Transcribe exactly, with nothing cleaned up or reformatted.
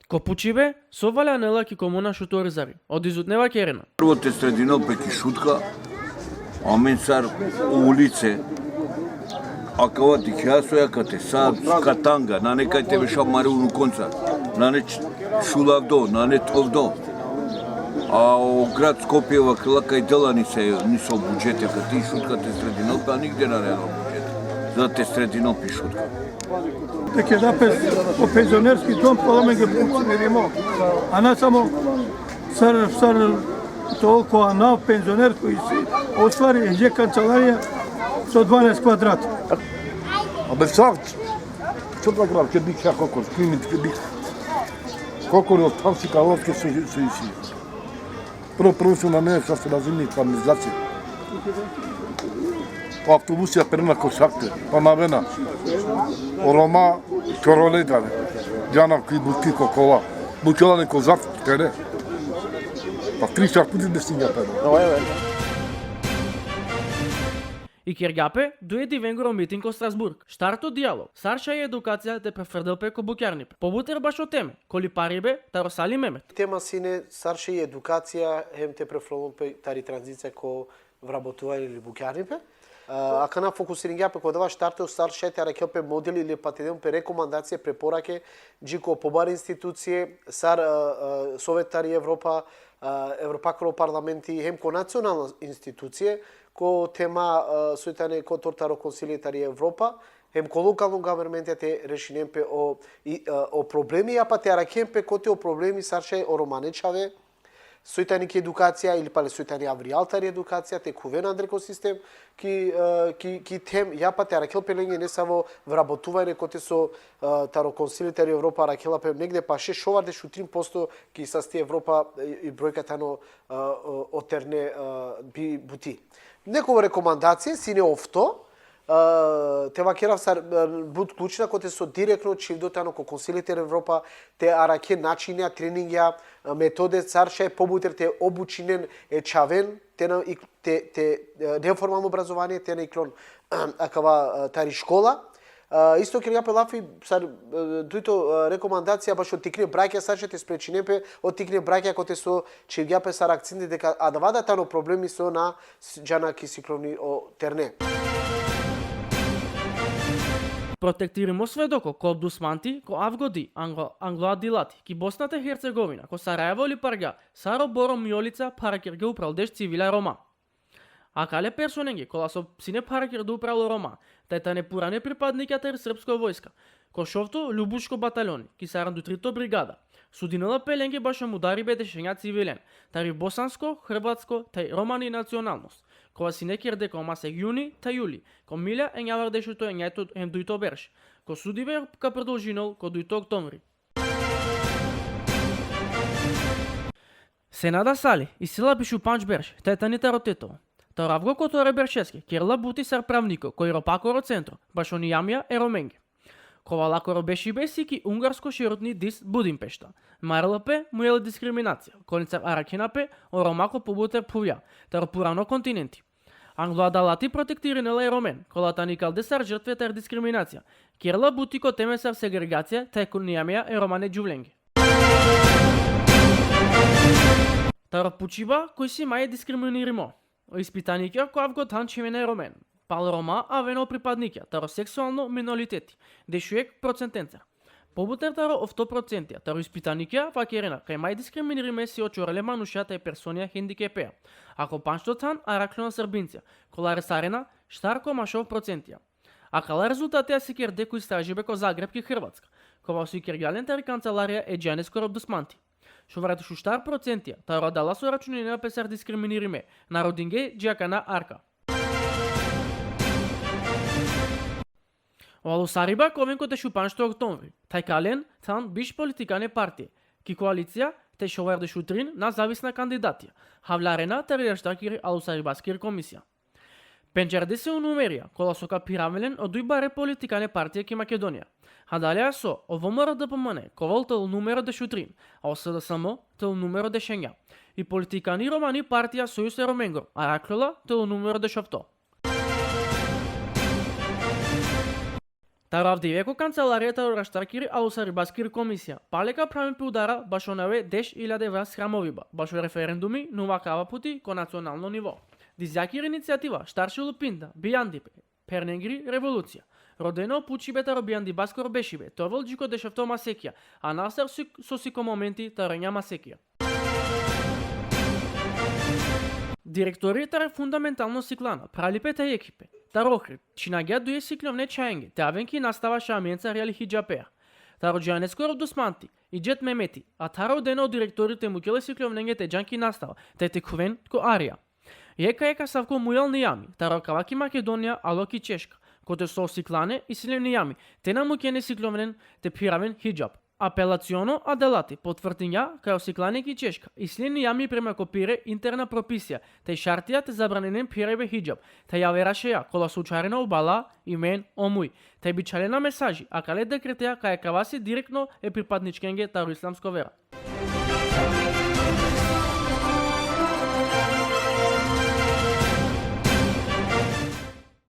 Ko pučibe, so valjanela ki Komuna Šuto Orizari, o Dizutneva kerena. Prvo te sredinel pe ki Šutka, amen sar o ulice, akava dikhea so ja kate sa katanga, nane kaj te beša mare unukonca, nane č-, šulavdo, nane thovdo. A o grad Skopje vakerela kaj dela ni se, ni so budžete, kate i Šutka te sredinel pe, a nigde nane dela budžete. Za te sredinel pe Šutka. Te keda pe o penzionerski dom, pa amenge pučinirimo. A na samo sar, sar toliko, a na penzioner koji si ostvari je kancelarija so dvanaest kvadrata. Abe sad, što da grav, kad bih ja kokor, klimit, kad bih kokor, od tam si kalovske su, su isi. Prvo, prvo su na mene, sad se nazivni kanalizacija. Avtobusija prema ko Šakte, pa na vena. O Roma, korole dane. Džana ki buti ko kola. Butela ne ko zaf, kere. Pa tri, četiri puti desinja pe. Oj, oj. I kergja pe, duje divengoro miting ko Strasburg. Štarto dijalog, sar šaj edukacija te prefrdel pe ko bukjarnipe. Pobuter bašo teme, koli paribe, taro Sali Memet. Tema sine sar šaj edukacija, hem te prefrdel pe tari tranzicija ko vrabotuvanje ili bukjarnipe. A, akana fokusiringja pe ko dava štarto, sar šaj te arakhel pe modeli ili pa te den pe rekomandacije, preporake, dži ko pobare institucije, sar, a, a, Sovet tari Evropa, a, Evropakoro parlamenti, hem ko nacionalna institucije, ko tema, a, soj tane kotor taro Konsilije tari Evropa, hem ko lokalno governmente te rešinen pe o, i, a, o problemi, a pa te arakhen pe kote o problemi sar šaj o romane čhave, soj tani ki edukacija, ili pale soj tani avrijal tari edukacija, te khuven andre ko sistem, ki, a, ki, ki them, ja pa te arakhel pe lenge nesavo vrabotuvanje kote so, a, taro Konsilije tari Evropa arakhela pe negde paše šovardeš u trin posto ki sasti Evropa, i, i brojka tano, a, o, o terne, a, bi buti. Nekovo rekomandacije, sine ofto, a, te vakerav sar, a, but ključna, kote so direktno čhivdo tano ko Konsilije tari Evropa, te arakhe načinja, treningja, a, metode, sar šaj pobuter te obučinen e čhaven, te na ik-, te, te, e, neformalno obrazovanje, te na iklon, akava, e, tari škola. E, isto kergja pe lafi, sar, e, dujto, e, rekomandacija bašo tikne brakja, sar šaj te sprečinen pe o tikne brakja, kote so čhivgja pe sar akcenti deka adava da tano problemi so na s-, džana ki sikloni o terne. Protektirimo svedoko ko Obdusmanti, ko avgodi, Anglo-, Anglo Adilati, ki Bosna te Hercegovina, ko Sarajevo li pargja, sar o Boro Mijolica pharakerge upral deš civila Roma. Akale personenge, kola so sine pharakerdo upral o Roma, taj tane purane pripadnikja tari srpsko vojska, ko šovto Lubuško bataljoni, ki saranda u trito brigada, sudinela pe lenge bašo mudaribe dešenja civilen, tari bosansko, hrvatsko, taj romani nacionalnost, kova sine kerde ko masek juni, taj juli, ko milja enjavardeš u to enjajto hem dujto berš, ko sudibe ka prodolžinol ko dujto oktomvri. Senada Sali, isi la biš u pandž berš, taj tani taro Tetovo. Taro avgo kotore beršeske, kerela buti sar pravniko, ko Evropakoro centro, bašo nijamija e Romenge. Kova lakoro bešibe si ki ungarsko širotni dist Budimpešta. Marela pe, mujela diskriminacija, kolicar arakhena pe, o Roma ko pobuter phuvja, taro purano kontinenti. Anglo Adalati protektirinela e Romen, kola tani kalde sar žrtve tari diskriminacija. Kerela buti ko teme sar segregacija, taj ko nijamija e Romane džuvlenge. Taro pučiba, koj si maj diskriminirimo. O ispitanikja ko avgo than čhivena e Romen. Pal Roma avena o pripadnikja, taro seksualno minoriteti, dešujek procentenca. Pobuter taro ofto procentija, taro ispitanikja vakerena, kaj maj diskriminirime si o čorele manuša taj personija hendikepea. A ko pandžto than arakhlona Srbincija, kola resarena štar koma šov procentija. Akala rezultatija si kerde ko istražibe ko Zagreb ki Hrvatska, kova so i kergja len tari kancelarija e Džanes Korobdusmanti. Šovardeš u štar procentija, taro adala so računina pe sar diskriminirime, narodinge dži akana arka. O alusariba ka oven ko dešupandžto oktomvri, taj ka len than biš politikane partije, ki koalicija te šovardeš u trin nazavisna kandidatija, havlarena tari reštakiri alusaribaskiri komisija. Pendžardeset o numerija, kola so ka phiraven len o duj bare politikane partije ki Makedonija. Hadalea so, o V M R D P M N ka ovel telo numero dešutrin, a o S D S M telo numero dešenja. I politikani romani partija Sojuz e Romengoro arakhlola telo numero dešofto. Taro avdive ko kancelaria taro Raštarkiri alusaribaskiri komisija pale ka phraven pe udara bašo nove deš iljade vas hramoviba bašo referendumi, no vakava puti ko nacionalno nivo. Dizjakiri inicijativa štar šel o pinda bijandipe, phernengri revolucija. Rodeno o pučibe taro bijandibaskoro bešibe te ovel dži ko dešefto masekija, a na sar so si ko momenti taro enja masekija. Direktori taro fundamentalno siklana, Pralipe Tajekhipe, taro Ohrid čhinagja duje sikljovne čhajenge te aven ki nastava šaj amenca rijali hidžapea. Taro džaneskoro dusmanti, Idžet Memeti, a taro deno direktori te mukel e sikljovnenge te džan ki nastava, te te khuven ko arija. Jekh ka jekh asavko mujal nijami, taro kava ki Makedonija alo ki Češka, kote so siklane isi len nijami te na muken e sikljovnen te phiraven hidžap. Apelaciono adalati potvrdingja kaj o siklane ki Češka isi len nijami prema ko pire interna propisija, te šartija te zabraninen phirajbe hidžap, te javera šeja kola so učharena o bala, imen, o muj, te bičhalena mesaži akale dekreteja kaj kava si direktno e pripadničkenge taro islamsko vera.